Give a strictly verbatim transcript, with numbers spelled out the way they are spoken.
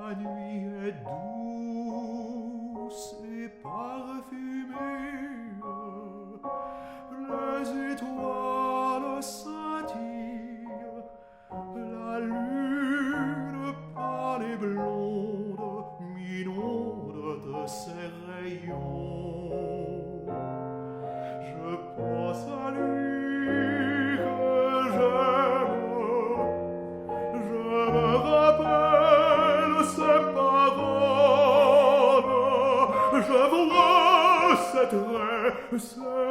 La nuit est douce et parfumée, les étoiles scintillent, la lune pâle et blonde m'inonde de ses rayons. Je pense à lui que j'aime, je me rappelle ses paroles, je vois ses traits, ses